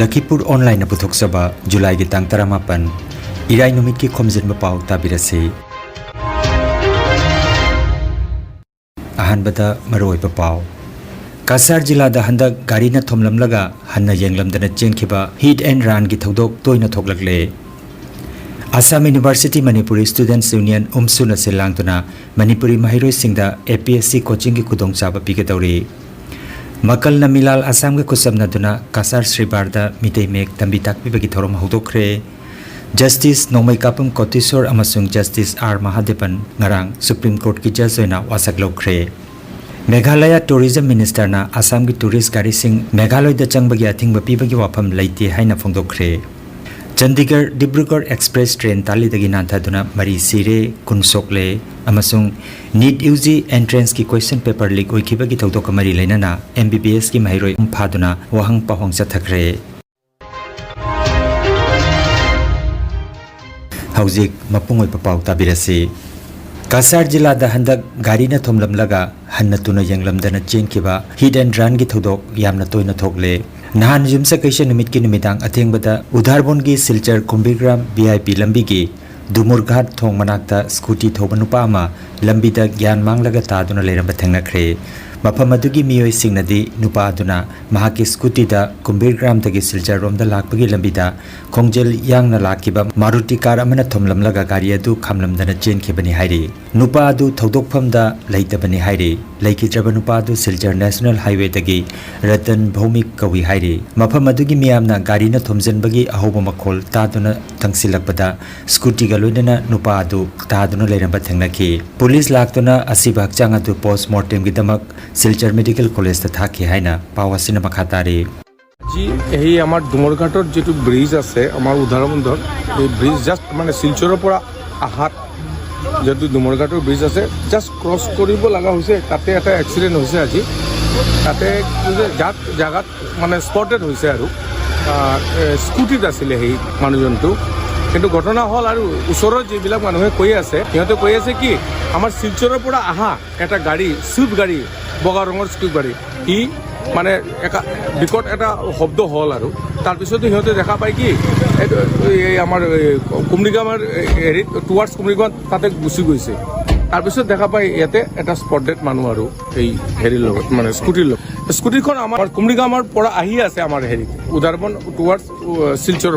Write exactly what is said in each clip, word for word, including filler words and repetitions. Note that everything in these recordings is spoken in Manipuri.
ꯂꯈꯤꯄꯨꯔ ꯑꯣꯟꯂꯥꯏꯟꯅ ꯄꯨꯊꯣꯛꯆꯕ ꯖꯨꯂꯥꯏꯒꯤ ꯇꯥꯡ ꯇꯔꯥꯃꯥꯄꯟ, ꯏꯔꯥꯏ ꯅꯨꯃꯤꯠꯀꯤ ꯈꯣꯝꯖꯤꯟꯕ ꯄꯥꯎ ꯇꯥꯕꯤꯔꯁꯤ꯫ ꯑꯍꯥꯟꯕꯗ ꯃꯔꯨꯑꯣꯏꯕ ꯄꯥꯎ꯫ ꯀꯁꯥꯔ ꯖꯤꯂꯥꯗ ꯍꯟꯗꯛ ꯒꯥꯔꯤꯅ ꯊꯣꯝꯂꯝꯂꯒ ꯍꯟꯅ ꯌꯦꯡꯂꯝꯗꯅ ꯆꯦꯟꯈꯤꯕ hit and runꯒꯤ ꯊꯧꯗꯣꯛ ꯇꯣꯏꯅ ꯊꯣꯛꯂꯛꯂꯦ꯫ ꯑꯁꯥꯝ ꯌꯨꯅꯤꯚꯔꯁꯤꯇꯤ ꯃꯅꯤꯄꯨꯔꯤ ꯁ꯭ꯇꯨꯗꯦꯟꯠꯁ ꯌꯨꯅꯤꯌꯟ, ꯎꯝꯁꯨꯅ ꯁꯤꯜ ꯂꯥꯡꯗꯨꯅ ꯃꯅꯤꯄꯨꯔꯤ ꯃꯍꯩꯔꯣꯏꯁꯤꯡꯗ APSC ꯀꯣꯆꯤꯡꯒꯤ ꯈꯨꯗꯣꯡꯆꯥꯕ ꯄꯤꯒꯗꯧꯔꯤ꯫ ꯃꯀꯜꯅ ꯃꯤꯂꯥꯜ ꯑꯁꯥꯝꯒ ꯈꯨꯠꯁꯝꯅꯗꯨꯅ ꯀꯁꯥꯔ ꯁ꯭ꯔꯤꯕꯥꯔꯗ ꯃꯤꯇꯩ ꯃꯌꯦꯛ ꯇꯝꯕꯤ ꯇꯥꯛꯄꯤꯕꯒꯤ ꯊꯧꯔꯝ ꯍꯧꯗꯣꯛꯈ꯭ꯔꯦ꯫ ꯖꯁꯇꯤꯁ ꯅꯣꯡꯃꯩꯀꯥꯄꯝ ꯀꯣꯇꯦꯁꯣꯔ ꯑꯃꯁꯨꯡ ꯖꯁꯇꯤꯁ ꯑꯥꯔ ꯃꯍꯥꯗꯦꯕꯟ ꯉꯔꯥꯡ ꯁꯨꯄ꯭ꯔꯤꯝ ꯀꯣꯔꯠꯀꯤ ꯖꯖ ꯑꯣꯏꯅ ꯋꯥꯁꯛ ꯂꯧꯈ꯭ꯔꯦ꯫ ꯃꯦꯘꯥꯂꯌꯥ ꯇꯨꯔꯤꯖꯝ ꯃꯤꯅꯤꯁꯇꯔꯅ ꯑꯁꯥꯝꯒꯤ ꯇꯨꯔꯤꯁ ꯒꯥꯔꯤꯁꯤꯡ ꯃꯦꯘꯥꯂꯣꯏꯗ ꯆꯪꯕꯒꯤ ꯑꯊꯤꯡꯕ ꯄꯤꯕꯒꯤ ꯋꯥꯐꯝ ꯂꯩꯇꯦ ꯍꯥꯏꯅ ꯐꯣꯡꯗꯣꯛꯈ꯭ꯔꯦ꯫ ꯆꯟꯗꯤꯒꯔ ꯗꯤꯕ꯭ꯔꯨꯒꯔ ꯑꯦꯛꯁꯄ꯭ꯔꯦꯁ ꯇ꯭ꯔꯦꯟ ꯇꯥꯂꯤꯗꯒꯤ ꯅꯥꯟꯊꯗꯨꯅ ꯃꯔꯤ ꯁꯤꯔꯦ, ꯀꯨꯟ ꯁꯣꯛꯂꯦ ꯑꯃꯁꯨꯡ ꯅꯤꯠ ꯌꯨ ꯖꯤ ꯑꯦꯟꯇ꯭ꯔꯦꯟꯁꯀꯤ ꯀ꯭ꯋꯦꯁꯟ ꯄꯦꯄꯔ ꯂꯤꯛ ꯑꯣꯏꯈꯤꯕꯒꯤ ꯊꯧꯗꯣꯛꯀ ꯃꯔꯤ ꯂꯩꯅꯅ MBBSꯀꯤ ꯃꯍꯩꯔꯣꯏ ꯑꯍꯨꯝ ꯐꯥꯗꯨꯅ ꯋꯥꯍꯪ ꯄꯥꯎꯍꯪ ꯆꯠꯊꯈ꯭ꯔꯦ꯫ ꯍꯧꯖꯤꯛ ꯃꯄꯨꯡ ꯑꯣꯏꯕ ꯄꯥꯎ ꯇꯥꯕꯤꯔꯁꯤ꯫ ꯀꯁꯥꯔ ꯖꯤꯂꯥꯗ ꯍꯟꯗꯛ ꯒꯥꯔꯤꯅ ꯊꯣꯝꯂꯝꯂꯒ ꯍꯟꯅ ꯇꯨꯅ ꯌꯦꯡꯂꯝꯗꯅ ꯆꯦꯟꯈꯤꯕ hit and runꯒꯤ ꯊꯧꯗꯣꯛ ꯌꯥꯝꯅ ꯇꯣꯏꯅ ꯊꯣꯛꯂꯦ꯫ ꯅꯍꯥꯟ ꯌꯨꯝꯁꯀꯩꯁ ꯅꯨꯃꯤꯠꯀꯤ ꯅꯨꯃꯤꯗꯥꯡ ꯑꯊꯦꯡꯕꯗ ꯎꯙꯥꯔꯕꯣꯟꯒꯤ ꯁꯤꯜꯆꯔ ꯀꯨꯝꯕꯤꯔꯒ꯭ꯔꯥꯝ VIP ꯂꯝꯕꯤꯒꯤ ꯗꯨꯃꯨꯔꯘꯥꯠ ꯊꯣꯡ ꯃꯅꯥꯛꯇ ꯁ꯭ꯀꯨꯇꯤ ꯊꯧꯕ ꯅꯨꯄꯥ ꯑꯃ ꯂꯝꯕꯤꯗ ꯒ꯭ꯌꯥꯟ ꯃꯥꯡꯂꯒ ꯇꯥꯗꯨꯅ ꯂꯩꯔꯝꯕ ꯊꯦꯡꯅꯈ꯭ꯔꯦ꯫ ꯃꯐꯝ ꯑꯗꯨꯒꯤ ꯃꯤꯑꯣꯏꯁꯤꯡꯅꯗꯤ ꯅꯨꯄꯥ ꯑꯗꯨꯅ ꯃꯍꯥꯛꯀꯤ ꯁ꯭ꯀꯨꯇꯤꯗ ꯀꯨꯝꯕꯤꯔꯒ꯭ꯔꯥꯝꯗꯒꯤ ꯁꯤꯜꯆꯔ ꯔꯣꯝꯗ ꯂꯥꯛꯄꯒꯤ ꯂꯝꯕꯤꯗ ꯈꯣꯡꯖꯦꯜ ꯌꯥꯡꯅ ꯂꯥꯛꯈꯤꯕ ꯃꯥꯔꯨꯇꯤ ꯀꯥꯔ ꯑꯃꯅ ꯊꯣꯝꯂꯝꯂꯒ ꯒꯥꯔꯤ ꯑꯗꯨ ꯈꯥꯝꯂꯝꯗꯅ ꯆꯦꯟꯈꯤꯕꯅꯤ ꯍꯥꯏꯔꯤ꯫ ꯅꯨꯄꯥ ꯑꯗꯨ ꯊꯧꯗꯣꯛꯐꯝꯗ ꯂꯩꯇꯕꯅꯤ ꯍꯥꯏꯔꯤ꯫ ꯂꯩꯈꯤꯗ꯭ꯔꯕ ꯅꯨꯄꯥ ꯑꯗꯨ ꯁꯤꯜꯆꯔ ꯅꯦꯁꯅꯦꯜ ꯍꯥꯏꯋꯦꯗꯒꯤ ꯔꯇꯟ ꯚꯧꯃꯤꯛ ꯀꯧꯏ ꯍꯥꯏꯔꯤ꯫ ꯃꯐꯝ ꯑꯗꯨꯒꯤ ꯃꯤꯌꯥꯝꯅ ꯒꯥꯔꯤꯅ ꯊꯣꯝꯖꯤꯟꯕꯒꯤ ꯑꯍꯧꯕ ꯃꯈꯣꯜ ꯇꯥꯗꯨꯅ ꯊꯪꯁꯤꯜꯂꯛꯄꯗ ꯁ꯭ꯀꯨꯇꯤꯒ ꯂꯣꯏꯅꯅ ꯅꯨꯄꯥ ꯑꯗꯨ ꯇꯥꯗꯨꯅ ꯂꯩꯔꯝꯕ ꯊꯦꯡꯅꯈꯤ꯫ ꯄꯨꯂꯤꯁ ꯂꯥꯛꯇꯨꯅ ꯑꯁꯤꯕ ꯍꯛꯆꯥꯡ ꯑꯗꯨ ꯄꯣꯁꯃꯣꯔꯇꯦꯝꯒꯤꯗꯃꯛ ꯁꯤꯜꯆꯔ ꯃꯦꯗꯤꯀꯦꯜ ꯀꯣꯂꯦꯖꯇ ꯊꯥꯈꯤ ꯍꯥꯏꯅ ꯄꯥꯎ ꯑꯁꯤꯅ ꯃꯈꯥ ꯇꯥꯔꯤ꯫ আজি এই আমাৰ ডুমৰঘাটত যিটো ব্ৰিজ আছে, আমাৰ উধাৰবন্ধৰ, এই ব্ৰিজ জাষ্ট মানে শিলচৰৰ পৰা অহাত যিটো ডুমৰঘাটৰ ব্ৰিজ আছে, জাষ্ট ক্ৰছ কৰিব লগা হৈছে। তাতে এটা এক্সিডেণ্ট হৈছে আজি। তাতে কি হৈছে, জাত জাগাত মানে স্পটেড হৈছে আৰু, আহ, এ, স্কুটিত আছিলে সেই মানুহজনটো। কিন্তু ঘটনা হ'ল আৰু ওচৰৰ যিবিলাক মানুহে কৈ আছে, সিহঁতে কৈ আছে কি, আমাৰ শিলচৰৰ পৰা অহা এটা গাড়ী, ছুইফ্ট গাড়ী, বগা ৰঙৰ ছুইফ্ট গাড়ী, সি মানে একা বিকট এটা শব্দ হ'ল আৰু তাৰপিছতে সিহঁতে দেখা পায় কি এইটো এই আমাৰ এই কুমৰিগামাৰ এই হেৰিত টুৱাৰ্ডছ কুমৰিগাম তাতে গুচি গৈছে। তাৰপিছত দেখা পায় ইয়াতে এটা স্পট ডেড মানুহ আৰু এই হেৰিৰ লগত মানে স্কুটিৰ লগত। স্কুটিখন আমাৰ কুমৰিগামাৰ পৰা আহি আছে আমাৰ হেৰিত উদাৰবন টুৱাৰ্ডছ শিলচৰ।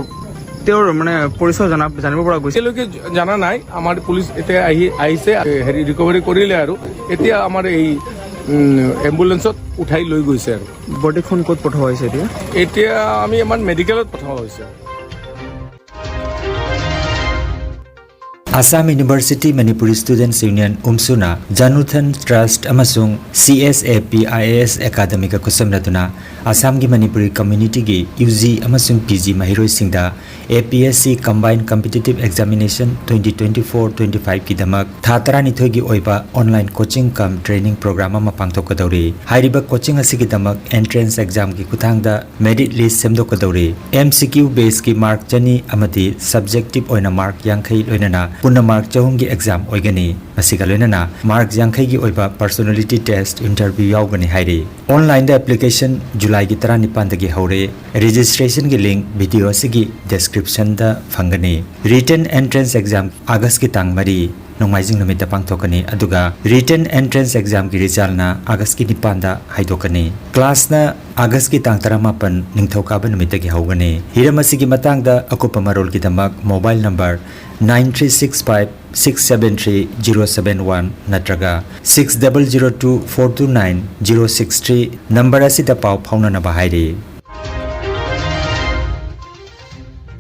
তেওঁৰ মানে পৰিচয় জনা জানিব পৰা গৈছে। এতিয়ালৈকে জনা নাই। আমাৰ পুলিচ এতিয়া আহি আহিছে, হেৰি ৰিকভাৰী কৰিলে আৰু এতিয়া আমাৰ এই উম, এম্বুলেন্সত উঠাই লৈ গৈছে আৰু। বডিখন ক'ত পঠোৱা হৈছে এতিয়া? এতিয়া আমি আমাৰ মেডিকেলত পঠোৱা হৈছে। Assam University Manipuri Students Union, UMSUꯅ Januthan Trust ꯑꯃꯁꯨꯡ C S A P I A S Academyꯒ ꯈꯨꯠꯁꯝꯅꯗꯨꯅ ꯑꯁꯥꯝꯒꯤ ꯃꯅꯤꯄꯨꯔꯤ ꯀꯝꯃ꯭ꯌꯨꯅꯤꯇꯤꯒꯤ U G ꯑꯃꯁꯨꯡ P G ꯃꯍꯩꯔꯣꯏꯁꯤꯡꯗ A P S C Combined Competitive Examination twenty twenty-four twenty-fiveꯀꯤꯗꯃꯛ ꯊꯥ ꯇꯔꯥꯅꯤꯊꯣꯏꯒꯤ ꯑꯣꯏꯕ online coaching cum training program ꯑꯃ ꯄꯥꯡꯊꯣꯛꯀꯗꯧꯔꯤ꯫ ꯍꯥꯏꯔꯤꯕ coaching ꯑꯁꯤꯒꯤꯗꯃꯛ entrance examꯒꯤ ꯈꯨꯠꯊꯥꯡꯗ merit list ꯁꯦꯝꯗꯣꯛꯀꯗꯧꯔꯤ꯫ M C Q baseꯀꯤ mark ꯆꯅꯤ ꯑꯃꯗꯤ subjective ꯑꯣꯏꯅ mark ꯌꯥꯡꯈꯩ ꯂꯣꯏꯅꯅ ꯄꯨꯟꯅ mark ꯆꯍꯨꯝꯒꯤ exam ꯑꯣꯏꯒꯅꯤ꯫ ꯃꯁꯤꯒ ꯂꯣꯏꯅꯅ mark ꯌꯥꯡꯈꯩꯒꯤ ꯑꯣꯏꯕ personality test interview ꯌꯥꯎꯒꯅꯤ ꯍꯥꯏꯔꯤ꯫ Onlineꯗ application Julyꯒꯤ ꯇꯔꯥꯅꯤꯄꯥꯟꯗꯒꯤ ꯍꯧꯔꯦ꯫ Registrationꯒꯤ link video ꯑꯁꯤꯒꯤ descriptionꯗ ꯐꯪꯒꯅꯤ꯫ Written entrance exam Augustꯀꯤ ꯇꯥꯡ ꯃꯔꯤ ꯅꯣꯡꯃꯥꯏꯖꯤꯡ ꯅꯨꯃꯤꯠꯇ ꯄꯥꯡꯊꯣꯛꯀꯅꯤ, ꯑꯗꯨꯒ written entrance examꯒꯤ resultꯅ Augustꯀꯤ ꯅꯤꯄꯥꯟꯗ ꯍꯥꯏꯗꯣꯛꯀꯅꯤ꯫ Classꯅ Augustꯀꯤ ꯇꯥꯡ ꯇꯔꯥꯃꯥꯄꯟ ꯅꯤꯡꯊꯧꯀꯥꯕ ꯅꯨꯃꯤꯠꯇꯒꯤ ꯍꯧꯒꯅꯤ꯫ ꯍꯤꯔꯝ ꯑꯁꯤꯒꯤ ꯃꯇꯥꯡꯗ ꯑꯀꯨꯞꯄ ꯃꯔꯣꯜꯒꯤꯗꯃꯛ mobile number nine three six five six seven three zero seven one ꯅꯠꯇ꯭ꯔꯒ six double zero two four two nine zero six three number ꯑꯁꯤꯗ ꯄꯥꯎ ꯐꯥꯎꯅꯅꯕ ꯍꯥꯏꯔꯤ꯫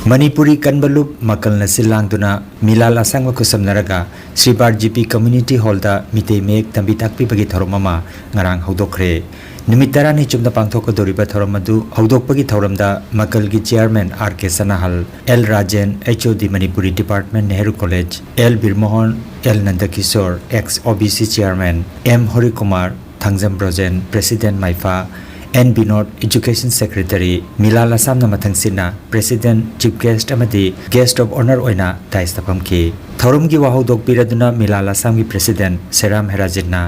ꯃꯅꯤꯄꯨꯔꯤ ꯀꯟꯕ ꯂꯨꯞ ꯃꯀꯜꯅ ꯁꯤꯜ ꯂꯥꯡꯗꯨꯅ ꯃꯤꯂꯥꯜ ꯑꯁꯥꯡꯕ ꯈꯨꯠꯁꯝꯅꯔꯒ ꯁ꯭ꯔꯤ ꯕꯥꯔ G P community hall Meitei ꯃꯌꯦꯛ ꯇꯝꯕꯤ ꯇꯥꯛꯄꯤꯕꯒꯤ ꯊꯧꯔꯝ ꯑꯃ ꯉꯔꯥꯡ ꯍꯧꯗꯣꯛꯈ꯭ꯔꯦ꯫ ꯅꯨꯃꯤꯠ ꯇꯔꯥꯅꯤ ꯆꯨꯞꯅ ꯄꯥꯡꯊꯣꯛꯀꯗꯧꯔꯤꯕ ꯊꯧꯔꯝ ꯑꯗꯨ ꯍꯧꯗꯣꯛꯄꯒꯤ ꯊꯧꯔꯝꯗ ꯃꯀꯜꯒꯤ chairman R K Sanahal, L Rajen, H O D Manipuri department Nehru college, L Birmohon, L Nandakishore, ex O B C chairman, M Harikumar, Thangjam Brojen, president ꯃꯥꯏꯐꯥ, ꯑꯦꯟ ꯕꯤꯅꯣꯗ, education secretary, ꯃꯤꯂꯥꯜ ꯑꯁꯥꯝꯅ ꯃꯊꯪꯁꯤꯠꯅ president, chief guest ꯑꯃꯗꯤ guest of honour ꯑꯣꯏꯅ dais ꯇ ꯐꯝꯈꯤ꯫ ꯊꯧꯔꯝꯒꯤ ꯋꯥꯍꯧꯗꯣꯛ ꯄꯤꯔꯗꯨꯅ ꯃꯤꯂꯥꯜ ꯑꯁꯥꯝꯒꯤ president ꯁꯦꯔꯥꯝ ꯍꯦꯔꯥꯖꯤꯠꯅ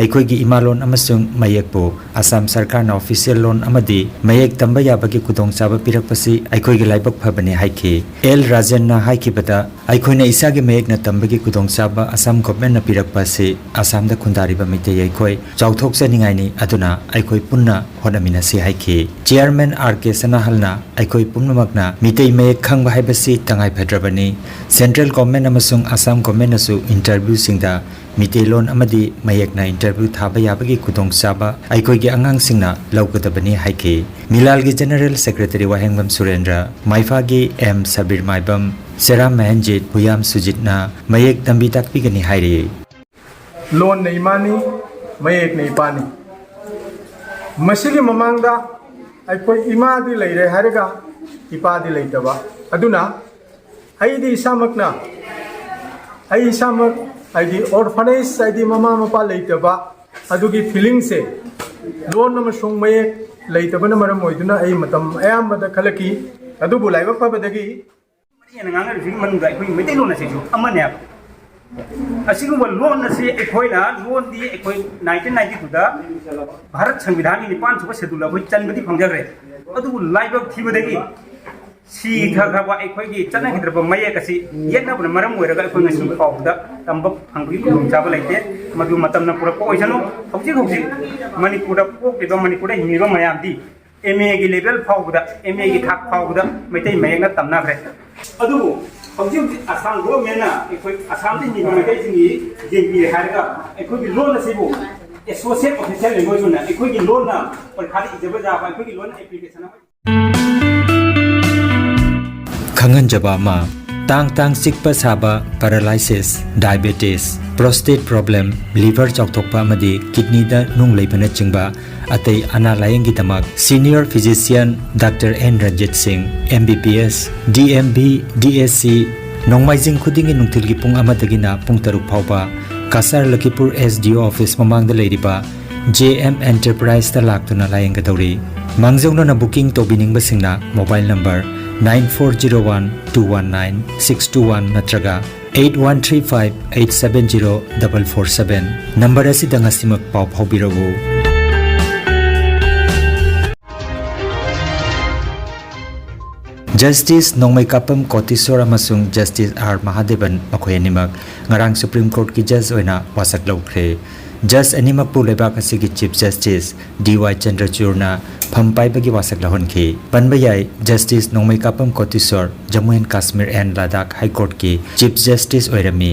ꯑꯩꯈꯣꯏꯒꯤ ꯏꯃꯥꯂꯣꯟ ꯑꯃꯁꯨꯡ ꯃꯌꯦꯛꯄꯨ ꯑꯁꯥꯝ ꯁꯔꯀꯥꯔꯅ official ꯂꯣꯟ ꯑꯃꯗꯤ ꯃꯌꯦꯛ ꯇꯝꯕ ꯌꯥꯕꯒꯤ ꯈꯨꯗꯣꯡꯆꯥꯕ ꯄꯤꯔꯛꯄꯁꯤ ꯑꯩꯈꯣꯏꯒꯤ ꯂꯥꯏꯕꯛ ꯐꯕꯅꯤ ꯍꯥꯏꯈꯤ꯫ ꯑꯦꯜ ꯔꯥꯖꯦꯟꯅ ꯍꯥꯏꯈꯤꯕꯗ, ꯑꯩꯈꯣꯏꯅ ꯏꯁꯥꯒꯤ ꯃꯌꯦꯛꯅ ꯇꯝꯕꯒꯤ ꯈꯨꯗꯣꯡꯆꯥꯕ ꯑꯁꯥꯝ governmentꯅ ꯄꯤꯔꯛꯄ ꯑꯁꯤ ꯑꯁꯥꯝꯗ ꯈꯨꯟꯗꯥꯔꯤꯕ ꯃꯤꯇꯩ ꯑꯩꯈꯣꯏ ꯆꯥꯎꯊꯣꯛꯆꯅꯤꯡꯉꯥꯏꯅꯤ, ꯑꯗꯨꯅ ꯑꯩꯈꯣꯏ ꯄꯨꯟꯅ ꯍꯣꯠꯅꯃꯤꯟꯅꯁꯤ ꯍꯥꯏꯈꯤ꯫ Chairman ꯑꯥꯔ ꯀꯦ ꯁꯅꯥꯍꯜꯅ ꯑꯩꯈꯣꯏ ꯄꯨꯝꯅꯃꯛꯅ ꯃꯤꯇꯩ ꯃꯌꯦꯛ ꯈꯪꯕ ꯍꯥꯏꯕꯁꯤ ꯇꯉꯥꯏ ꯐꯗ꯭ꯔꯕꯅꯤ꯫ Central government ꯑꯃꯁꯨꯡ ꯑꯁꯥꯝ governmentꯅꯁꯨ interviewꯁꯤꯡꯗ ꯃꯤꯇꯩꯂꯣꯟ ꯑꯃꯗꯤ ꯃꯌꯦꯛꯅ interview ꯊꯥꯕ ꯌꯥꯕꯒꯤ ꯈꯨꯗꯣꯡꯆꯥꯕ ꯑꯩꯈꯣꯏꯒꯤ ꯑꯉꯥꯡꯁꯤꯡꯅ ꯂꯧꯒꯗꯕꯅꯤ ꯍꯥꯏꯈꯤ꯫ ꯃꯤꯂꯥꯜꯒꯤ general secretary ꯋꯥꯍꯦꯡꯕꯝ ꯁꯨꯔꯦꯟꯗ꯭ꯔ, ꯃꯥꯏꯐꯥꯒꯤ ꯑꯦꯝ ꯁꯕꯤꯔ ꯃꯥꯏꯕꯝ, ꯁꯦꯔꯥꯝ ꯃꯍꯦꯟꯖꯤꯠ, ꯍꯨꯌꯥꯝ ꯁꯨꯖꯤꯠꯅ ꯃꯌꯦꯛ ꯇꯝꯕꯤ ꯇꯥꯛꯄꯤꯒꯅꯤ ꯍꯥꯏꯔꯤ꯫ ꯂꯣꯟꯅ ꯏꯃꯥꯅꯤ, ꯃꯌꯦꯛꯅ ꯏꯄꯥꯅꯤ꯫ ꯃꯁꯤꯒꯤ ꯃꯃꯥꯡꯗ ꯑꯩꯈꯣꯏ ꯏꯃꯥꯗꯤ ꯂꯩꯔꯦ ꯍꯥꯏꯔꯒ ꯏꯄꯥꯗꯤ ꯂꯩꯇꯕ꯫ ꯑꯗꯨꯅ ꯑꯩꯗꯤ ꯏꯁꯥꯃꯛꯅ, ꯑꯩ ꯏꯁꯥꯃꯛ ꯍꯥꯏꯗꯤ orphanage, ꯍꯥꯏꯗꯤ ꯃꯃꯥ ꯃꯄꯥ ꯂꯩꯇꯕ, ꯑꯗꯨꯒꯤ feelingꯁꯦ ꯂꯣꯟ ꯑꯃꯁꯨꯡ ꯃꯌꯦꯛ ꯂꯩꯇꯕꯅ ꯃꯔꯝ ꯑꯣꯏꯗꯨꯅ ꯑꯩ ꯃꯇꯝ ꯑꯌꯥꯝꯕꯗ ꯈꯜꯂꯛꯈꯤ꯫ ꯑꯗꯨꯕꯨ ꯂꯥꯏꯕꯛ ꯐꯕꯗꯒꯤ ꯑꯩꯅ ꯉꯥꯡꯅꯔꯤꯁꯤꯒꯤ ꯃꯅꯨꯡꯗ ꯑꯩꯈꯣꯏꯒꯤ ꯃꯩꯇꯩꯂꯣꯟ ꯑꯁꯤꯁꯨ ꯑꯃꯅꯦꯕ꯫ ꯑꯁꯤꯒꯨꯝꯕ ꯂꯣꯟ ꯑꯁꯤ ꯑꯩꯈꯣꯏꯅ, ꯂꯣꯟꯗꯤ ꯑꯩꯈꯣꯏ nineteen ninety twoꯗ ꯚꯥꯔꯠ ꯁꯪꯕꯤꯙꯥꯟꯒꯤ ꯅꯤꯄꯥꯟ ꯁꯨꯕ schedule ꯑꯩꯈꯣꯏ ꯆꯟꯕꯗꯤ ꯐꯪꯖꯈ꯭ꯔꯦ꯫ ꯑꯗꯨꯕꯨ ꯂꯥꯏꯕꯛ ꯊꯤꯕꯗꯒꯤ ꯁꯤꯊꯈ꯭ꯔꯕ ꯑꯩꯈꯣꯏꯒꯤ ꯆꯠꯅꯈꯤꯗ꯭ꯔꯕ ꯃꯌꯦꯛ ꯑꯁꯤ ꯌꯦꯠꯅꯕꯅ ꯃꯔꯝ ꯑꯣꯏꯔꯒ ꯑꯩꯈꯣꯏ ꯉꯁꯤ ꯐꯥꯎꯕꯗ ꯇꯝꯕ ꯐꯪꯕꯒꯤ ꯈꯨꯗꯣꯡꯆꯥꯕ ꯂꯩꯇꯦ꯫ ꯃꯗꯨ ꯃꯇꯝꯅ ꯄꯨꯔꯛꯄ ꯑꯣꯏꯁꯅꯨ꯫ ꯍꯧꯖꯤꯛ ꯍꯧꯖꯤꯛ ꯃꯅꯤꯄꯨꯔꯗ ꯄꯣꯛꯂꯤꯕ, ꯃꯅꯤꯄꯨꯔꯗ ꯍꯤꯡꯂꯤꯕ ꯃꯌꯥꯝꯗꯤ MAꯒꯤ level ꯐꯥꯎꯕꯗ, MAꯒꯤ ꯊꯥꯛ ꯐꯥꯎꯕꯗ ꯃꯩꯇꯩ ꯃꯌꯦꯛꯅ ꯇꯝꯅꯈ꯭ꯔꯦ꯫ ꯑꯗꯨꯕꯨ ꯍꯧꯖꯤꯛ ꯍꯧꯖꯤꯛ ꯑꯁꯥꯝ governmentꯅ ꯑꯩꯈꯣꯏ ꯑꯁꯥꯝꯗ ꯍꯤꯡꯉꯤꯕ ꯃꯩꯇꯩꯁꯤꯡꯒꯤ ꯌꯦꯡꯕꯤꯔꯦ ꯍꯥꯏꯔꯒ ꯑꯩꯈꯣꯏꯒꯤ ꯂꯣꯟ ꯑꯁꯤꯕꯨ associate official language ꯑꯣꯏꯅ ꯑꯩꯈꯣꯏꯒꯤ ꯂꯣꯟꯅ ꯄꯔꯤꯈꯥꯗ ꯏꯖꯕ ꯌꯥꯕ, ꯑꯩꯈꯣꯏꯒꯤ ꯂꯣꯟꯅ application ꯑꯃ ꯈꯪꯍꯟꯖꯕ ꯑꯃ, ꯇꯥꯡ ꯇꯥꯡ ꯆꯤꯛꯄ ꯁꯥꯕ, paralysis, diabetes, prostate problem, liver ꯆꯥꯎꯊꯣꯛꯄ ꯑꯃꯗꯤ kidneyꯗ ꯅꯨꯡ ꯂꯩꯕꯅꯆꯤꯡꯕ ꯑꯇꯩ ꯑꯅꯥ ꯂꯥꯌꯦꯡꯒꯤꯗꯃꯛ senior physician doctor N Ranjit Singh, MBBS, DMB, DSC, ꯅꯣꯡꯃꯥꯏꯖꯤꯡ ꯈꯨꯗꯤꯡꯒꯤ ꯅꯨꯡꯊꯤꯜꯒꯤ ꯄꯨꯡ ꯑꯃꯗꯒꯤꯅ ꯄꯨꯡ ꯇꯔꯨꯛ ꯐꯥꯎꯕ ꯀꯁꯥꯔ ꯂꯈꯤꯄꯨꯔ SDO office ꯃꯃꯥꯡꯗ ꯂꯩꯔꯤꯕ JM Enterpriseꯇ ꯂꯥꯛꯇꯨꯅ ꯂꯥꯌꯦꯡꯒꯗꯧꯔꯤ꯫ ꯃꯥꯡꯖꯧꯅꯅ booking ꯇꯧꯕꯤꯅꯤꯡꯕꯁꯤꯡꯅ mobile number nine four zero one two one nine six two one ꯅꯠꯇ꯭ꯔꯒ eight one three five eight seven zero double four seven꯫ Number ꯑꯁꯤꯗ ꯉꯁꯤꯃꯛ ꯄꯥꯎ ꯐꯥꯎꯕꯤꯔꯛꯎ꯫ ꯖꯁꯇꯤꯁ ꯅꯣꯡꯃꯩꯀꯥꯄꯝ ꯀꯣꯇꯤꯁꯣꯔ ꯑꯃꯁꯨꯡ ꯖꯁꯇꯤꯁ ꯑꯥꯔ ꯃꯍꯥꯗꯦꯕꯟ, ꯃꯈꯣꯏ ꯑꯅꯤꯃꯛ ꯉꯔꯥꯡ ꯁꯨꯄ꯭ꯔꯤꯝ ꯀꯣꯔꯠꯀꯤ ꯖꯖ ꯑꯣꯏꯅ ꯋꯥꯁꯛ ꯂꯧꯈ꯭ꯔꯦ꯫ ꯖꯁ ꯑꯅꯤꯃꯛꯄꯨ ꯂꯩꯕꯥꯛ ꯑꯁꯤꯒꯤ ꯆꯤꯐ ꯖꯁꯇꯤꯁ ꯗꯤ ꯋꯥꯏ ꯆꯟꯗ꯭ꯔꯆꯨꯔꯅ ꯐꯝ ꯄꯥꯏꯕꯒꯤ ꯋꯥꯁꯛ ꯂꯧꯍꯟꯈꯤ꯫ ꯄꯟꯕ ꯌꯥꯏ, justice Nongmeikapam Kotiswar Jammu and Kashmir and Ladakh high ꯀꯣꯔꯠꯀꯤ ꯆꯤꯐ ꯖꯁꯇꯤꯁ ꯑꯣꯏꯔꯝꯃꯤ꯫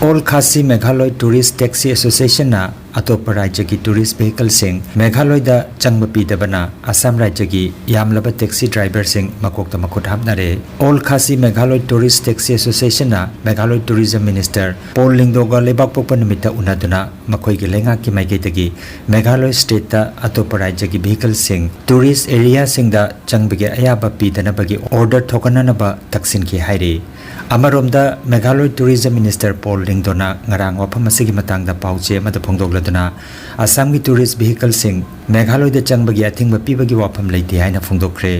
All Khasi Meghalaya tourist taxi ꯑꯦꯁꯣꯁꯤꯌꯦꯁꯟꯅ ꯑꯇꯣꯞꯄ ꯔꯥꯖ꯭ꯌꯒꯤ ꯇꯨꯔꯤꯁ ꯚꯦꯍꯤꯀꯜꯁꯤꯡ ꯃꯦꯘꯥꯂꯣꯏꯗ ꯆꯪꯕ ꯄꯤꯗꯕꯅ ꯑꯁꯥꯝ ꯔꯥꯖ꯭ꯌꯒꯤ ꯌꯥꯝꯂꯕ ꯇꯦꯛꯁꯤ ꯗ꯭ꯔꯥꯏꯚꯔꯁꯤꯡ ꯃꯀꯣꯛꯇ ꯃꯈꯨꯠ ꯍꯥꯞꯅꯔꯦ꯫ All Khasi Meghalaya tourist taxi ꯑꯦꯁꯣꯁꯤꯌꯦꯁꯟꯅ ꯃꯦꯘꯥꯂꯣꯏ ꯇꯨꯔꯤꯖꯝ ꯃꯤꯅꯤꯁꯇꯔ ꯄꯣꯜ ꯂꯤꯡꯗꯣꯒ ꯂꯩꯕꯥꯛꯄꯣꯛꯄ ꯅꯨꯃꯤꯠꯇ ꯎꯅꯗꯨꯅ ꯃꯈꯣꯏꯒꯤ ꯂꯩꯉꯥꯛꯀꯤ ꯃꯥꯏꯀꯩꯗꯒꯤ ꯃꯦꯘꯥꯂꯣꯏ ꯁ꯭ꯇꯦꯠꯇ ꯑꯇꯣꯞꯄ ꯔꯥꯖ꯭ꯌꯒꯤ ꯚꯦꯍꯤꯀꯜꯁꯤꯡ ꯇꯨꯔꯤꯁ ꯑꯦꯔꯤꯌꯥꯁꯤꯡꯗ ꯆꯪꯕꯒꯤ ꯑꯌꯥꯕ ꯄꯤꯗꯅꯕꯒꯤ ꯑꯣꯔꯗꯔ ꯊꯣꯛꯍꯟꯅꯅꯕ ꯇꯛꯁꯤꯟꯈꯤ ꯍꯥꯏꯔꯤ꯫ ꯑꯃꯔꯣꯝꯗ, ꯃꯦꯘꯥꯂꯣꯏ ꯇꯨꯔꯤꯖꯝ ꯃꯤꯅꯤꯁꯇꯔ ꯄꯣꯜ ꯂꯤꯡꯗꯣꯅ ꯉꯔꯥꯡ ꯋꯥꯐꯝ ꯑꯁꯤꯒꯤ ꯃꯇꯥꯡꯗ ꯄꯥꯎꯆꯦ ꯑꯃꯗ ꯐꯣꯡꯗꯣꯛꯂꯗꯨꯅ, ꯑꯁꯥꯝꯒꯤ ꯇꯨꯔꯤꯁ ꯚꯦꯍꯤꯀꯜꯁꯤꯡ ꯃꯦꯘꯥꯂꯣꯏꯗ ꯆꯪꯕꯒꯤ ꯑꯊꯤꯡꯕ ꯄꯤꯕꯒꯤ ꯋꯥꯐꯝ ꯂꯩꯇꯦ ꯍꯥꯏꯅ ꯐꯣꯡꯗꯣꯛꯈ꯭ꯔꯦ꯫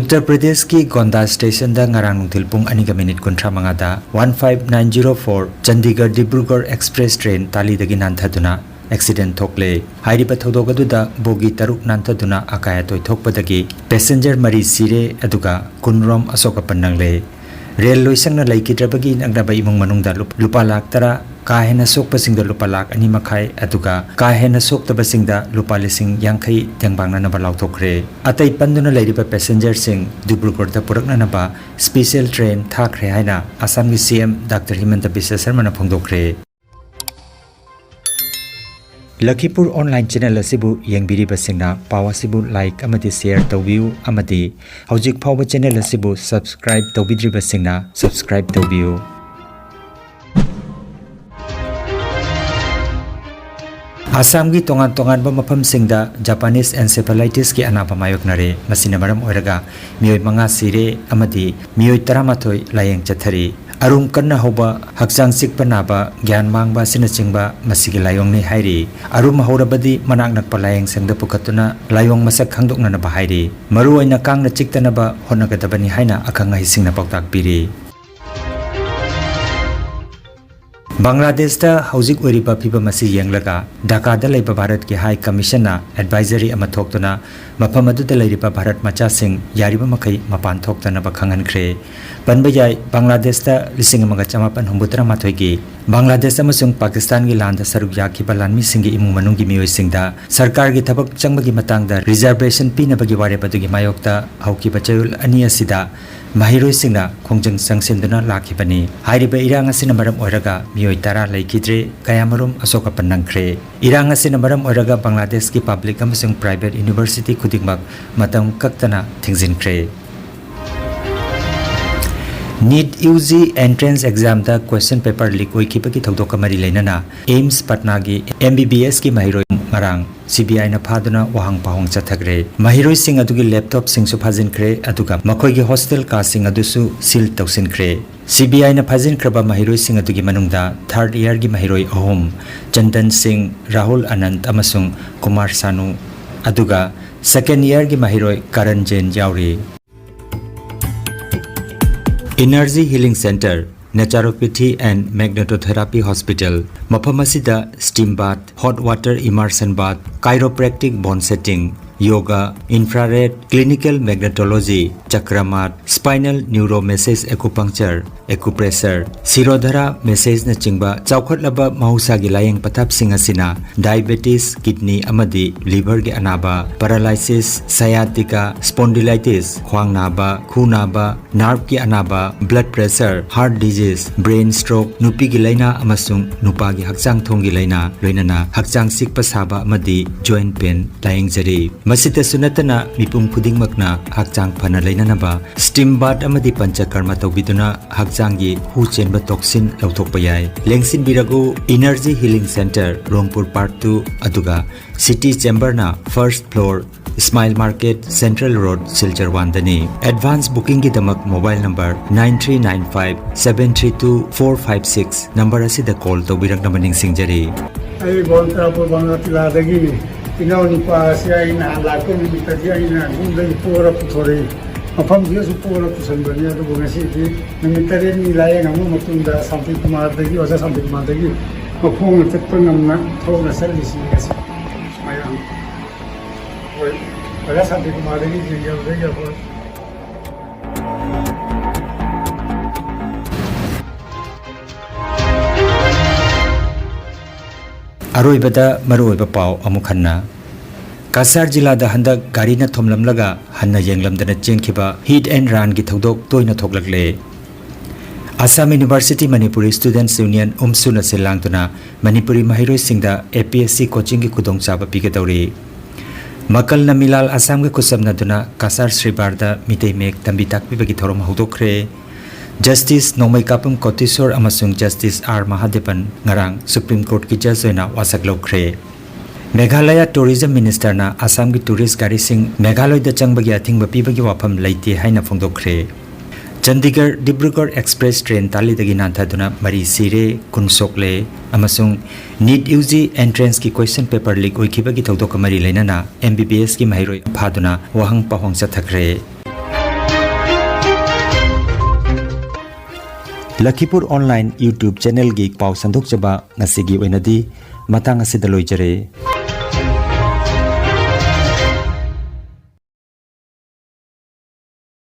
ꯎꯠꯇꯔ ꯄ꯭ꯔꯗꯦꯁꯀꯤ ꯒꯣꯟꯗꯥ ꯁ꯭ꯇꯦꯁꯟꯗ ꯉꯔꯥꯡ ꯅꯨꯡꯊꯤꯜ ꯄꯨꯡ ꯑꯅꯤꯒ ꯃꯤꯅꯤꯠ ꯀꯨꯟꯊ꯭ꯔꯥ ꯃꯉꯥꯗ one five nine zero four Chandigarh Dibrugarh express train ꯇꯥꯂꯤꯗꯒꯤ ꯅꯥꯟꯊꯗꯨꯅ ꯑꯦꯛꯁꯤꯗꯦꯟ ꯊꯣꯛꯂꯦ꯫ ꯍꯥꯏꯔꯤꯕ ꯊꯧꯗꯣꯛ ꯑꯗꯨꯗ ꯕꯣꯒꯤ ꯇꯔꯨꯛ ꯅꯥꯟꯊꯗꯨꯅ ꯑꯀꯥꯏ ꯑꯇꯣꯏ ꯊꯣꯛꯄꯗꯒꯤ ꯄꯦꯁꯦꯟꯖꯔ ꯃꯔꯤ ꯁꯤꯔꯦ, ꯑꯗꯨꯒ ꯀꯨꯟꯔꯣꯝ ꯑꯁꯣꯛ ꯑꯄꯟ ꯅꯪꯂꯦ꯫ ꯔꯦꯜ ꯂꯣꯏꯁꯪꯅ ꯂꯩꯈꯤꯗ꯭ꯔꯕꯒꯤ ꯅꯛꯅꯕ ꯏꯃꯨꯡ ꯃꯅꯨꯡꯗ ꯂꯨꯞ-, ꯂꯨꯄꯥ ꯂꯥꯈ ꯇꯔꯥ, ꯀꯥ ꯍꯦꯟꯅ ꯁꯣꯛꯄꯁꯤꯡꯗ ꯂꯨꯄꯥ ꯂꯥꯈ ꯑꯅꯤ ꯃꯈꯥꯏ, ꯑꯗꯨꯒ ꯀꯥ ꯍꯦꯟꯅ ꯁꯣꯛꯇꯕꯁꯤꯡꯗ ꯂꯨꯄꯥ ꯂꯤꯁꯤꯡ ꯌꯥꯡꯈꯩ ꯇꯦꯡꯕꯥꯡꯅꯅꯕ ꯂꯥꯎꯊꯣꯛꯈ꯭ꯔꯦ꯫ ꯑꯇꯩ ꯄꯟꯗꯨꯅ ꯂꯩꯔꯤꯕ ꯄꯦꯁꯦꯟꯖꯔꯁꯤꯡ ꯗꯤꯕ꯭ꯔꯨꯒꯔꯗ ꯄꯨꯔꯛꯅꯅꯕ ꯁ꯭ꯄꯤꯁꯦꯜ ꯇ꯭ꯔꯦꯟ ꯊꯥꯈ꯭ꯔꯦ ꯍꯥꯏꯅ ꯑꯁꯥꯝꯒꯤ ꯁꯤ M doctor ꯍꯤꯃꯟꯇ Visva ꯁꯔꯃꯅ ꯐꯣꯡꯗꯣꯛꯈ꯭ꯔꯦ꯫ ꯂꯈꯤꯄꯨꯔ online channel ꯑꯁꯤꯕꯨ ꯌꯦꯡꯕꯤꯔꯤꯕꯁꯤꯡꯅ ꯄꯥꯎ ꯑꯁꯤꯕꯨ ꯂꯥꯏꯛ ꯑꯃꯗꯤ ꯁꯦꯌꯔ ꯇꯧꯕꯤꯌꯨ, ꯑꯃꯗꯤ ꯍꯧꯖꯤꯛ ꯐꯥꯎꯕ ꯆꯦꯅꯦꯜ ꯑꯁꯤꯕꯨ ꯁꯕꯁꯀ꯭ꯔꯥꯏꯕ ꯇꯧꯕꯤꯗ꯭ꯔꯤꯕꯁꯤꯡꯅ ꯁꯕꯁꯀ꯭ꯔꯥꯏꯕ ꯇꯧꯕꯤꯌꯨ꯫ ꯑꯁꯥꯝꯒꯤ ꯇꯣꯉꯥꯟ ꯇꯣꯉꯥꯟꯕ ꯃꯐꯝꯁꯤꯡꯗ ꯖꯄꯥꯅꯤꯁ ꯑꯦꯟꯁꯦꯐꯦꯂꯥꯏꯇꯤꯁꯀꯤ ꯑꯅꯥꯕ ꯃꯥꯌꯣꯛꯅꯔꯦ꯫ ꯃꯁꯤꯅ ꯃꯔꯝ ꯑꯣꯏꯔꯒ ꯃꯤꯑꯣꯏ ꯃꯉꯥ ꯁꯤꯔꯦ ꯑꯃꯗꯤ ꯃꯤꯑꯣꯏ ꯇꯔꯥꯃꯥꯊꯣꯏ ꯂꯥꯌꯦꯡ ꯆꯠꯊꯔꯤ꯫ ꯑꯔꯨꯝ ꯀꯟꯅ ꯍꯧꯕ, ꯍꯛꯆꯥꯡ ꯆꯤꯛꯄ ꯅꯥꯕ, ꯒ꯭ꯌꯥꯟ ꯃꯥꯡꯕ ꯑꯁꯤꯅꯆꯤꯡꯕ ꯃꯁꯤꯒꯤ ꯂꯥꯏꯑꯣꯡꯅꯤ ꯍꯥꯏꯔꯤ꯫ ꯑꯔꯨꯝ ꯍꯧꯔꯕꯗꯤ ꯃꯅꯥꯛ ꯅꯛꯄ ꯂꯥꯏꯌꯦꯡ ꯁꯪꯗ ꯄꯨꯈꯠꯇꯨꯅ ꯂꯥꯏꯑꯣꯡ ꯃꯁꯛ ꯈꯪꯗꯣꯛꯅꯅꯕ ꯍꯥꯏꯔꯤ꯫ ꯃꯔꯨꯑꯣꯏꯅ ꯀꯥꯡꯅ ꯆꯤꯛꯇꯅꯕ ꯍꯣꯠꯅꯒꯗꯕꯅꯤ ꯍꯥꯏꯅ ꯑꯈꯪ ꯑꯍꯩꯁꯤꯡꯅ ꯄꯥꯎꯇꯥꯛ ꯄꯤꯔꯤ꯫ ꯕꯪꯒ꯭ꯂꯥꯗꯦꯁꯇ ꯍꯧꯖꯤꯛ ꯑꯣꯏꯔꯤꯕ ꯐꯤꯕꯝ ꯑꯁꯤ ꯌꯦꯡꯂꯒ ꯙꯥꯀꯥꯗ ꯂꯩꯕ ꯚꯥꯔꯠꯀꯤ ꯍꯥꯏ ꯀꯃꯤꯁꯟꯅ ꯑꯦꯗꯚꯥꯏꯖꯔꯤ ꯑꯃ ꯊꯣꯛꯇꯨꯅ ꯃꯐꯝ ꯑꯗꯨꯗ ꯂꯩꯔꯤꯕ ꯚꯥꯔꯠ ꯃꯆꯥꯁꯤꯡ ꯌꯥꯔꯤꯕ ꯃꯈꯩ ꯃꯄꯥꯟ ꯊꯣꯛꯇꯅꯕ ꯈꯪꯍꯟꯈ꯭ꯔꯦ꯫ ꯄꯟꯕ ꯌꯥꯏ, ꯕꯪꯒ꯭ꯂꯥꯗꯦꯁꯇ ꯂꯤꯁꯤꯡ ꯑꯃꯒ ꯆꯃꯥꯄꯟ ꯍꯨꯝꯐꯨꯇꯔꯥ ꯃꯥꯊꯣꯏꯒꯤ ꯕꯪꯒ꯭ꯂꯥꯗꯦꯁ ꯑꯃꯁꯨꯡ ꯄꯥꯀꯤꯁꯇꯥꯟꯒꯤ ꯂꯥꯟꯗ ꯁꯔꯨꯛ ꯌꯥꯈꯤꯕ ꯂꯥꯟꯃꯤꯁꯤꯡꯒꯤ ꯏꯃꯨꯡ ꯃꯅꯨꯡꯒꯤ ꯃꯤꯑꯣꯏꯁꯤꯡꯗ ꯁꯔꯀꯥꯔꯒꯤ ꯊꯕꯛ ꯆꯪꯕꯒꯤ ꯃꯇꯥꯡꯗ ꯔꯤꯖꯔꯕꯦꯁꯟ ꯄꯤꯅꯕꯒꯤ ꯋꯥꯔꯦꯞ ꯑꯗꯨꯒꯤ ꯃꯥꯌꯣꯛꯇ ꯍꯧꯈꯤꯕ ꯆꯌꯣꯜ ꯑꯅꯤ ꯑꯁꯤꯗ ꯃꯍꯩꯔꯣꯏꯁꯤꯡꯅ ꯈꯣꯡꯖꯪ ꯆꯪꯁꯤꯟꯗꯨꯅ ꯂꯥꯛꯈꯤꯕꯅꯤ꯫ ꯍꯥꯏꯔꯤꯕ ꯏꯔꯥꯡ ꯑꯁꯤꯅ ꯃꯔꯝ ꯑꯣꯏꯔꯒ ꯃꯤꯑꯣꯏ ꯇꯔꯥ ꯂꯩꯈꯤꯗ꯭ꯔꯦ, ꯀꯌꯥꯃꯔꯨꯝ ꯑꯁꯣꯛ ꯑꯄꯟ ꯅꯪꯈ꯭ꯔꯦ꯫ ꯏꯔꯥꯡ ꯑꯁꯤꯅ ꯃꯔꯝ ꯑꯣꯏꯔꯒ ꯕꯪꯒ꯭ꯂꯥꯗꯦꯁꯀꯤ ꯄꯕ꯭ꯂꯤꯛ ꯑꯃꯁꯨꯡ ꯄ꯭ꯔꯥꯏꯚꯦꯠ ꯌꯨꯅꯤꯚꯔꯁꯤꯇꯤ ꯈꯨꯗꯤꯡꯃꯛ ꯃꯇꯝ ꯀꯛꯇꯅ ꯊꯤꯡꯖꯤꯟꯈ꯭ꯔꯦ꯫ ꯅꯤꯠ ꯌꯨ ꯖꯤ ꯑꯦꯟꯇ꯭ꯔꯦꯟꯁ ꯑꯦꯛꯖꯥꯝꯗ ꯀ꯭ꯋꯦꯁꯟ ꯄꯦꯄꯔ ꯂꯤꯛ ꯑꯣꯏꯈꯤꯕꯒꯤ ꯊꯧꯗꯣꯛꯀ ꯃꯔꯤ ꯂꯩꯅꯅ ꯑꯦꯝꯁ ꯄꯠꯅꯥꯒꯤ ꯑꯦꯝ ꯕꯤ ꯕꯤ ꯑꯦꯁꯀꯤ ꯃꯍꯩꯔꯣꯏ ꯉꯔꯥꯡ ꯁꯤ ꯕꯤ ꯑꯥꯏꯅ ꯐꯥꯗꯨꯅ ꯋꯥꯍꯪ ꯄꯥꯎꯍꯪ ꯆꯠꯊꯈ꯭ꯔꯦ꯫ ꯃꯍꯩꯔꯣꯏꯁꯤꯡ ꯑꯗꯨꯒꯤ ꯂꯦꯞꯇꯣꯞꯁꯤꯡꯁꯨ ꯐꯥꯖꯤꯟꯈ꯭ꯔꯦ, ꯑꯗꯨꯒ ꯃꯈꯣꯏꯒꯤ ꯍꯣꯁꯇꯦꯜ ꯀꯥꯁꯤꯡ ꯑꯗꯨꯁꯨ ꯁꯤꯜ ꯇꯧꯁꯤꯟꯈ꯭ꯔꯦ꯫ ꯁꯤ ꯕꯤ ꯑꯥꯏꯅ ꯐꯥꯖꯤꯟꯈ꯭ꯔꯕ ꯃꯍꯩꯔꯣꯏꯁꯤꯡ ꯑꯗꯨꯒꯤ ꯃꯅꯨꯡꯗ ꯊꯥꯔꯠ ꯏꯌꯥꯔꯒꯤ ꯃꯍꯩꯔꯣꯏ ꯑꯍꯨꯝ, ꯆꯟꯗꯟ ꯁꯤꯡ, ꯔꯥꯍꯨꯜ ꯑꯅꯟꯠ ꯑꯃꯁꯨꯡ ꯀꯨꯃꯥꯔ ꯁꯥꯅꯨ, ꯑꯗꯨꯒ ꯁꯦꯀꯦꯟ ꯏꯌꯥꯔꯒꯤ ꯃꯍꯩꯔꯣꯏ ꯀꯔꯟ ꯖꯦꯟ ꯌꯥꯎꯔꯤ꯫ Energy Healing Center, Naturopathy and Magnetotherapy Hospital, ꯃꯐꯝ ꯑꯁꯤꯗ steam bath, hot water immersion bath, chiropractic bone setting, yoga, infrared, clinical magnetology, ꯆꯀ꯭ꯔꯃꯥꯠ, spinal neuromassage acupuncture, acupressure, ꯁꯤꯔꯣꯙꯔꯥ ꯃꯦꯁꯦꯖꯅꯆꯤꯡꯕ ꯆꯥꯎꯈꯠꯂꯕ ꯃꯍꯧꯁꯥꯒꯤ ꯂꯥꯌꯦꯡ ꯄꯊꯥꯞꯁꯤꯡ ꯑꯁꯤꯅ diabetes, kidney ꯑꯃꯗꯤ liverꯒꯤ ꯑꯅꯥꯕ, paralysis, sciatica, spondylitis, ꯈ꯭ꯋꯥꯡ ꯅꯥꯕ, ꯈꯨ ꯅꯥꯕ, nerveꯀꯤ ꯑꯅꯥꯕ, blood pressure, heart disease, brain stroke, ꯅꯨꯄꯤꯒꯤ ꯂꯥꯏꯅꯥ ꯑꯃꯁꯨꯡ ꯅꯨꯄꯥꯒꯤ ꯍꯛꯆꯥꯡ ꯊꯣꯡꯒꯤ ꯂꯥꯏꯅꯥ, ꯂꯣꯏꯅꯅ ꯍꯛꯆꯥꯡ ꯆꯤꯛꯄ ꯁꯥꯕ ꯑꯃꯗꯤ joint pain ꯂꯥꯌꯦꯡꯖꯔꯤ꯫ ꯃꯁꯤꯇꯁꯨ ꯅꯠꯇꯅ ꯃꯤꯄꯨꯝ ꯈꯨꯗꯤꯡꯃꯛꯅ ꯍꯛꯆꯥꯡ ꯐꯅ ꯂꯩꯅꯅꯕ steam bath ꯑꯃꯗꯤ ꯄꯟꯆꯀꯔꯃ ꯇꯧꯕꯤꯗꯨꯅ ꯍꯛꯆꯥꯡꯒꯤ ꯍꯨ ꯆꯦꯟꯕ toxin ꯂꯧꯊꯣꯛꯄ ꯌꯥꯏ꯫ ꯂꯦꯡꯁꯤꯟꯕꯤꯔꯒꯨ, Energy Healing Center, ꯔꯣꯡꯄꯨꯔ Park two, ꯑꯗꯨꯒ City Chamberꯅ first floor, Smile Market, Central Road, Silchar one ꯗꯅꯤ꯫ Advance bookingꯒꯤꯗꯃꯛ mobile number nine three nine five seven three two four five six number ꯑꯁꯤꯗ call ꯇꯧꯕꯤꯔꯛꯅꯕ ꯅꯤꯡꯁꯤꯡꯖꯔꯤ꯫ ꯑꯩ ꯕꯣꯟ ꯇꯔꯥꯄꯨꯔ ꯕꯪꯒꯥꯇꯤꯂꯥꯗꯒꯤꯅꯤ꯫ ꯏꯅꯥꯎ ꯅꯨꯄꯥ ꯑꯁꯤ ꯑꯩ ꯅꯍꯥꯟ ꯂꯥꯛꯄ ꯅꯨꯃꯤꯠꯇꯗꯤ ꯑꯩꯅ ꯌꯨꯝꯗꯒꯤ ꯄꯣꯔ ꯄꯨꯊꯣꯔꯛꯏ꯫ ꯃꯐꯝꯁꯤꯗꯁꯨ ꯄꯣꯔ ꯄꯨꯁꯟꯕꯅꯤ꯫ ꯑꯗꯨꯕꯨ ꯉꯁꯤꯗꯤ ꯅꯨꯃꯤꯠ ꯇꯔꯦꯠꯅꯤ ꯂꯥꯌꯦꯡꯉꯕ ꯃꯇꯨꯡꯗ ꯁꯥꯟꯇꯤ ꯀꯨꯃꯥꯔꯗꯒꯤ, ꯑꯣꯖꯥ ꯁꯥꯟꯇꯤ ꯀꯨꯃꯥꯔꯗꯒꯤ ꯃꯈꯣꯡꯅ ꯆꯠꯄ ꯉꯝꯅ ꯊꯣꯛꯅ ꯆꯠꯂꯤꯁꯤ ꯉꯁꯤ ꯃꯌꯥꯝ꯫ ꯍꯣꯏ, ꯑꯣꯖꯥ ꯁꯥꯟꯇꯤ ꯀꯨꯃꯥꯔꯗꯒꯤ ꯌꯦꯡꯖꯕꯗꯒꯤ ꯑꯩꯈꯣꯏ ꯑꯔꯣꯏꯕꯗ ꯃꯔꯨꯑꯣꯏꯕ ꯄꯥꯎ ꯑꯃꯨꯛ ꯍꯟꯅ꯫ ꯀꯁꯥꯔ ꯖꯤꯂꯥꯗ ꯍꯟꯗꯛ ꯒꯥꯔꯤꯅ ꯊꯣꯝꯂꯝꯂꯒ ꯍꯟꯅ ꯌꯦꯡꯂꯝꯗꯅ ꯆꯦꯟꯈꯤꯕ hit and runꯒꯤ ꯊꯧꯗꯣꯛ ꯇꯣꯏꯅ ꯊꯣꯛꯂꯛꯂꯦ꯫ Assam University Manipuri Students Union, ꯎꯝꯁꯨꯅ ꯁꯤꯜ ꯂꯥꯡꯗꯨꯅ ꯃꯅꯤꯄꯨꯔꯤ ꯃꯍꯩꯔꯣꯏꯁꯤꯡꯗ A P S C coachingꯒꯤ ꯈꯨꯗꯣꯡꯆꯥꯕ ꯄꯤꯒꯗꯧꯔꯤ꯫ ꯃꯀꯜꯅ ꯃꯤꯂꯥꯜ ꯑꯁꯥꯝꯒ ꯈꯨꯠꯁꯝꯅꯗꯨꯅ ꯀꯁꯥꯔ ꯁ꯭ꯔꯤꯕꯥꯔꯗ ꯃꯤꯇꯩ ꯃꯌꯦꯛ ꯇꯝꯕꯤ ꯇꯥꯛꯄꯤꯕꯒꯤ ꯊꯧꯔꯝ ꯍꯧꯗꯣꯛꯈ꯭ꯔꯦ꯫ Justice ꯅꯣꯡꯃꯩꯀꯥꯄꯝ ꯀꯣꯇꯦꯁꯣꯔ ꯑꯃꯁꯨꯡ Justice R ꯃꯍꯥꯗꯦꯕꯟ ꯉꯔꯥꯡ Supreme Courtꯀꯤ judge ꯑꯣꯏꯅ ꯋꯥꯁꯛ ꯂꯧꯈ꯭ꯔꯦ꯫ ꯃꯦꯘꯥꯂꯌꯥ Tourism Ministerꯅ ꯑꯁꯥꯝꯒꯤ tourist ꯒꯥꯔꯤꯁꯤꯡ ꯃꯦꯘꯥꯂꯌꯗ ꯆꯪꯕꯒꯤ ꯑꯊꯤꯡꯕ ꯄꯤꯕꯒꯤ ꯋꯥꯐꯝ ꯂꯩꯇꯦ ꯍꯥꯏꯅ ꯐꯣꯡꯗꯣꯛꯈ꯭ꯔꯦ꯫ ꯆꯟꯗꯤꯒꯔ ꯗꯤꯕ꯭ꯔꯨꯒꯔ Express train ꯇꯥꯂꯤꯗꯒꯤ ꯅꯥꯟꯊꯗꯨꯅ ꯃꯔꯤ ꯁꯤꯔꯦ, ꯀꯨꯟ ꯁꯣꯛꯂꯦ ꯑꯃꯁꯨꯡ NEET U G entranceꯀꯤ question paper leak ꯑꯣꯏꯈꯤꯕꯒꯤ ꯊꯧꯗꯣꯛꯀ ꯃꯔꯤ ꯂꯩꯅꯅ M B B Sꯀꯤ ꯃꯍꯩꯔꯣꯏ ꯐꯥꯗꯨꯅ ꯋꯥꯍꯪ ꯄꯥꯎꯍꯪ ꯆꯠꯊꯈ꯭ꯔꯦ꯫ ꯂꯈꯤꯄꯨꯔ online YouTube channelꯒꯤ ꯄꯥꯎ ꯁꯟꯗꯣꯛꯆꯕ ꯉꯁꯤꯒꯤ ꯑꯣꯏꯅꯗꯤ ꯃꯇꯥꯡ ꯑꯁꯤꯗ ꯂꯣꯏꯖꯔꯦ꯫